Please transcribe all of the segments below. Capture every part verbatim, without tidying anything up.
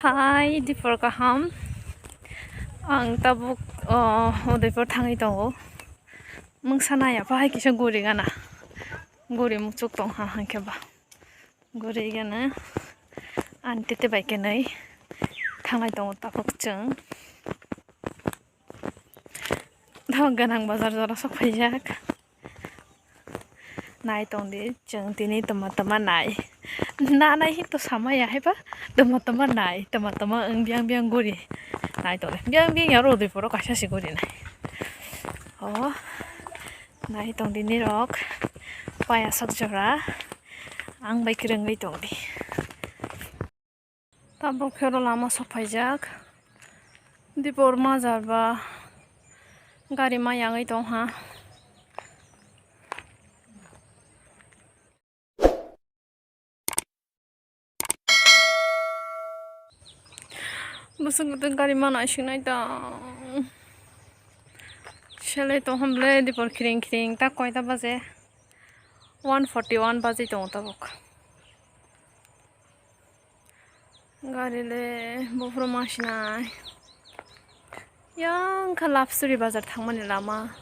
Hai, dipor kaham. Ang tabuk, o, Udaipur thangwi tongo. Mungsa nai apha hai kisa guri gana. Guri muchuk tong ha hangkhe ba. Guri gana. Ani tete bai khe nai thanglai tongo tabuk chwng. Tabuk gwnang bazar jora sok phaijak. Nai tong di, chwng tini tama tama nai. Na nai hin to sama ya hai ba, tama tama nai, tama tama wng biang biang guri. Nai tong di, biang biang ya ro dui poro kaisa si guri nai. O, nai tong di nirok, paya sok jora, ang bai kwrwngwi tong di. Tabuk khe oro lama sok phaijak. Dipor majar ba gari ma yangwi tong ha. Bwswk bwtwi gari ma naisingnai tong. Selai tong hwn ble dipor khiring khiring ta koita baje? One forty one baje tongo tabuk. Gari le buphuru ma sinai. Yang kha Lapsuri bazar thangmani lama.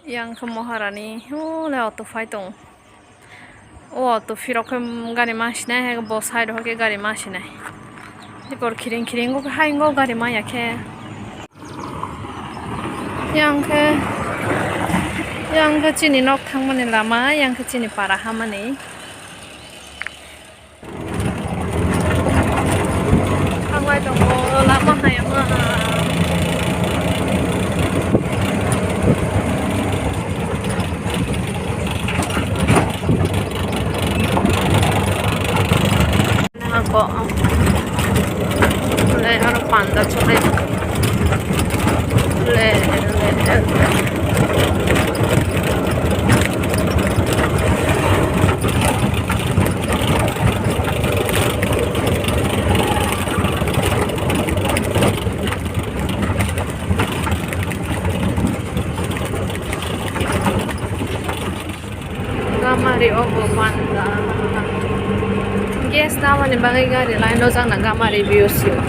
Yang kha Maharani. O le auto phai tong. O auto phirok khe gari ma sinai, hai bo side o khe gari ma sinai. Dipor khiring khiring o hai ngo gari ma ya khe. Yang khe, yang khe chini nok thangmani lama, yang khe chini para hamani. Thanglai tongo, lama hai wngkha. Ako, le, aro panda chole. Le, le, le, le. Gamari obo panda. Gas tamani bagwi gari line o jakna Gamari B O C o.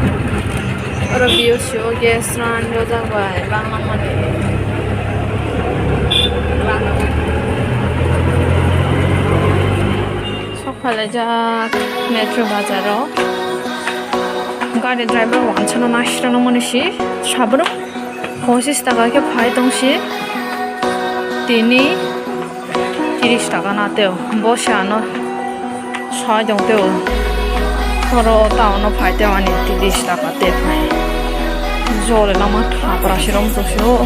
Oro B O C o gas line o jak bai bangma mani. Sok phalajak metro bazar o. Gari driver wansano nasirano mani si sabro. Pochis taka khe phai tong si, tini tiris taka na teo, bo se ano sai tong teo, oro town o phai teo ani tiris taka te phai, jole lama thapra si rom tong si o.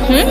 Hmm?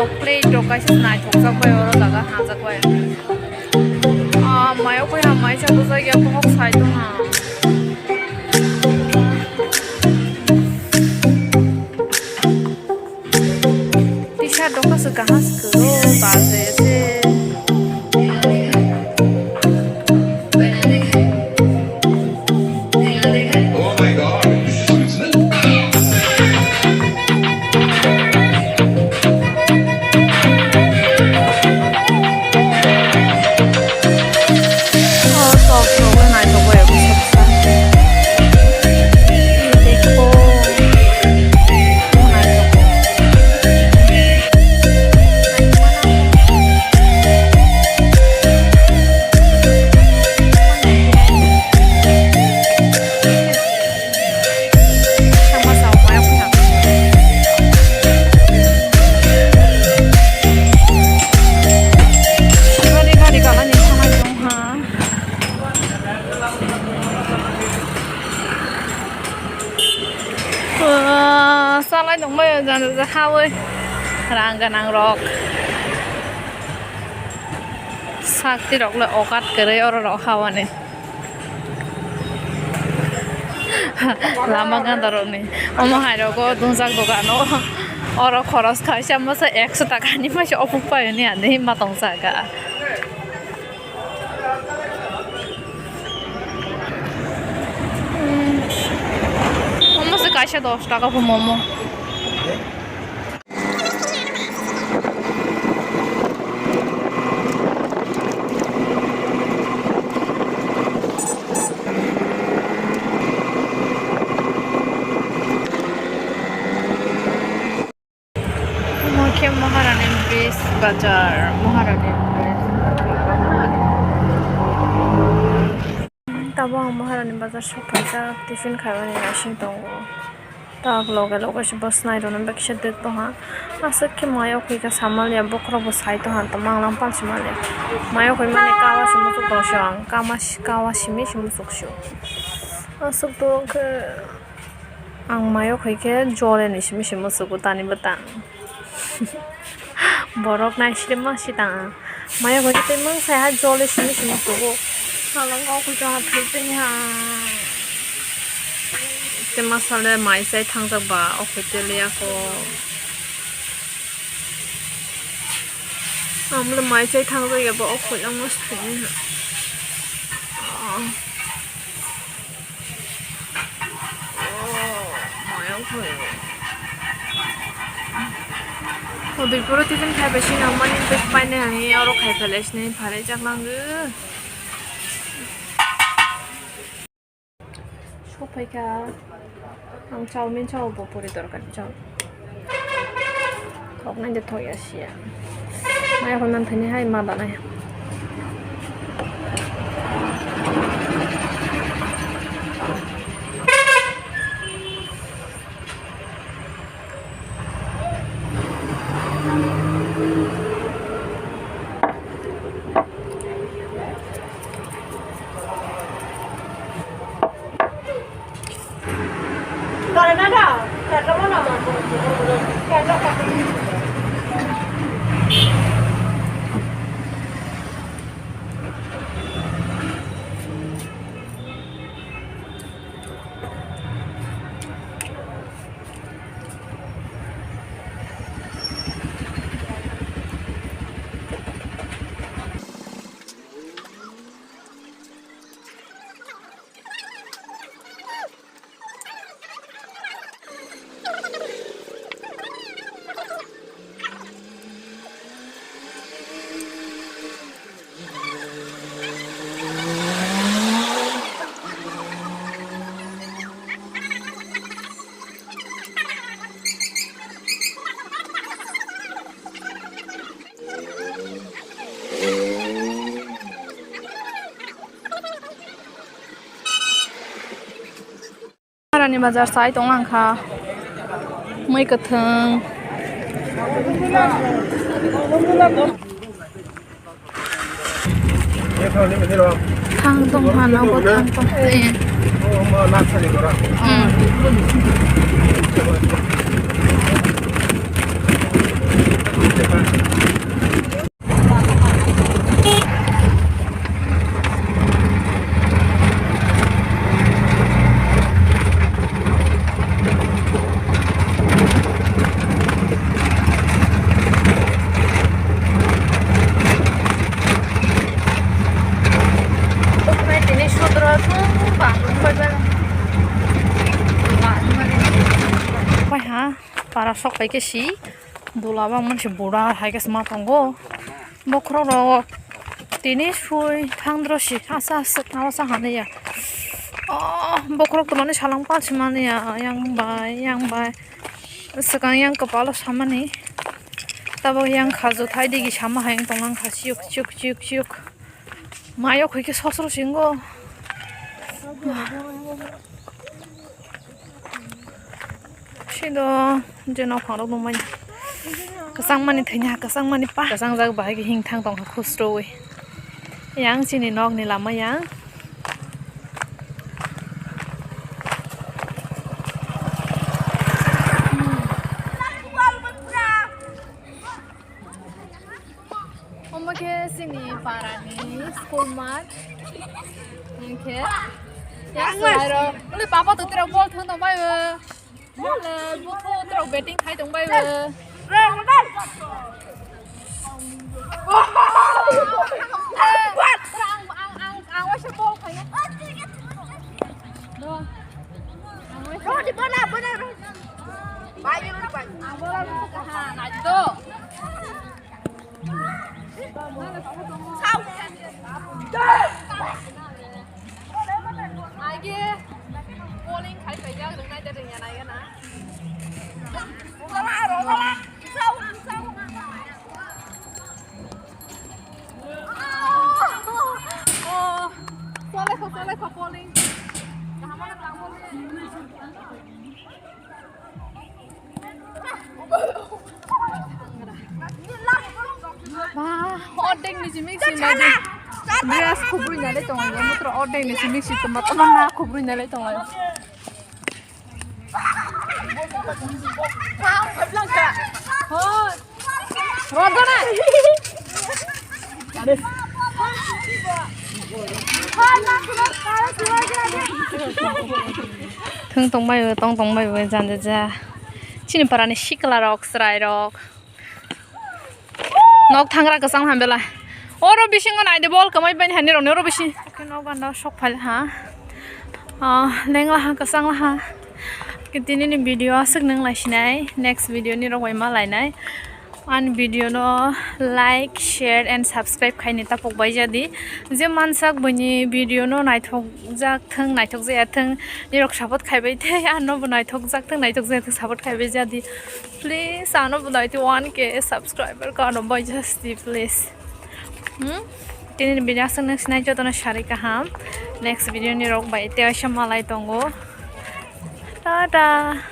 Plate rok kaisa naithokjak bai, oro jaga hajak bai. Ah, mayo koi ha mai cha bujai ya, bohok sai tong ha. T-shirt rok kaisa kaham se kwrwi baje se. Salai nungmai jani hawi rang ganang rok. Sakti rok le okat kwrwi oro rok hawani. Lama ganda rokni omo hai rogo dungjak dogano. Oro khoros kaisa masa ekso taka ni masa opuk pai ni ani ma tong saka. Omo se kaisa dos taka bo momo. Omo khe Maharani Bridge bazar, Maharani Bridge. Tabuk ang Maharani bazar sokphaijak, tiffin khaimani naising tongo. Tak loge loge se bwsnai rwna bagwi kisa dwk tongha. Aswk khe mai o khe samalya, bokhorok bo sai tongha, tongma ang lang palsi manya. Mai o khe mani kawa se muchuk tong sio ang, kama si-, kawa simi se muchuk sio. Aswk to khe ang mai o khe jole ni simi se muchugo tani bwtang. Borok nai sima si tang. Maya bai tei mung sai ha jole simi simi tubu. Halang kok kuchung ha thai tei ha. Tei masale mai chai thangjak ba o koi teliya ko. Amle mai chai thangjak ya ba o koi ang mas thai ha. Udaipur o tiffin khai bai sini mani bag painai ani oro khai phalai sini phalai jak nango. Sophaikha ang chowmin chao bo puri dorkar chao. Thoknai de thok ya sia. Mai hwnna thani hai ma danai. Harani bazar sai tong ang kha. Mui kwthwng. Thang tong ha, nogo thang tong. Eh. Hmm. Sok pai khe si dula bang mani si bura hai khe sma tongo. Bokhorok rok tini sui thangdro si asa asa thaosa haniya. Oh, bokhorok tongnani salang pansi maniya, yang bai, yang bai. Swkang yang kwpalo samani. Tabok yang kha juthai digi sama hai wng tonglang kha chiyuk, chiyuk, chiyuk, chiyuk. Mayo khoi khe sosro singo. Sido je nok phang rok nungmani. Kwchang mani thwini ha, kwchang mani pa. Kwchang jak bahai khe hing thang tong kha khusrowi. Yang chini nok ni lama yang. Omo khe chini para ni school mat. Hingkhe ya swlai rok. Ule papa to tirok bol thang tong bai o. Ule bukhu tirok batting khai tong bai o. Ang, ang, ang, ang waisa bol khai na. Do. Ang waisa. Ang bol ang kaha na do. Aige bowling khai paijak, rwngnai de rwngya nai gana. Oh, chole kho, chole kho bowling. Ba, ordek ni simi si nai de. Dress khubrui nai le tongo, mutro ordek ni simi si tongma, tongma na khubrui nai le tongo. Hoi. Rodona. Thung tong bai bo, tong tong bai bo, jan ja ja. Chini para ni sikla rok, chwrai rok. Nok thangra kwchang ham belai. Oro bisingo nai de bol kwmai bani hani rok ni oro bising. Nok ganda sok phal ha. Ah, lengla ha, kwchangla ha. Tini ni video aswk nung lai sinai. Next video ni rok bai ma lainai. Ani video no like, share and subscribe khaini tapok bai jadi. Je mansak bini video no naithok jak thung, naithok jaya thung. Nirok support khaibai the, ano bo naithok jak thung, naithok jaya thung, support khaibai jadi. Please, ano bo naitwi one K subscriber kano bai jasti, please. Hmm? Tini ni video aswk nung sinai jotono sari kaham. Next video ni rok bai te aisa malai tongo. Tata.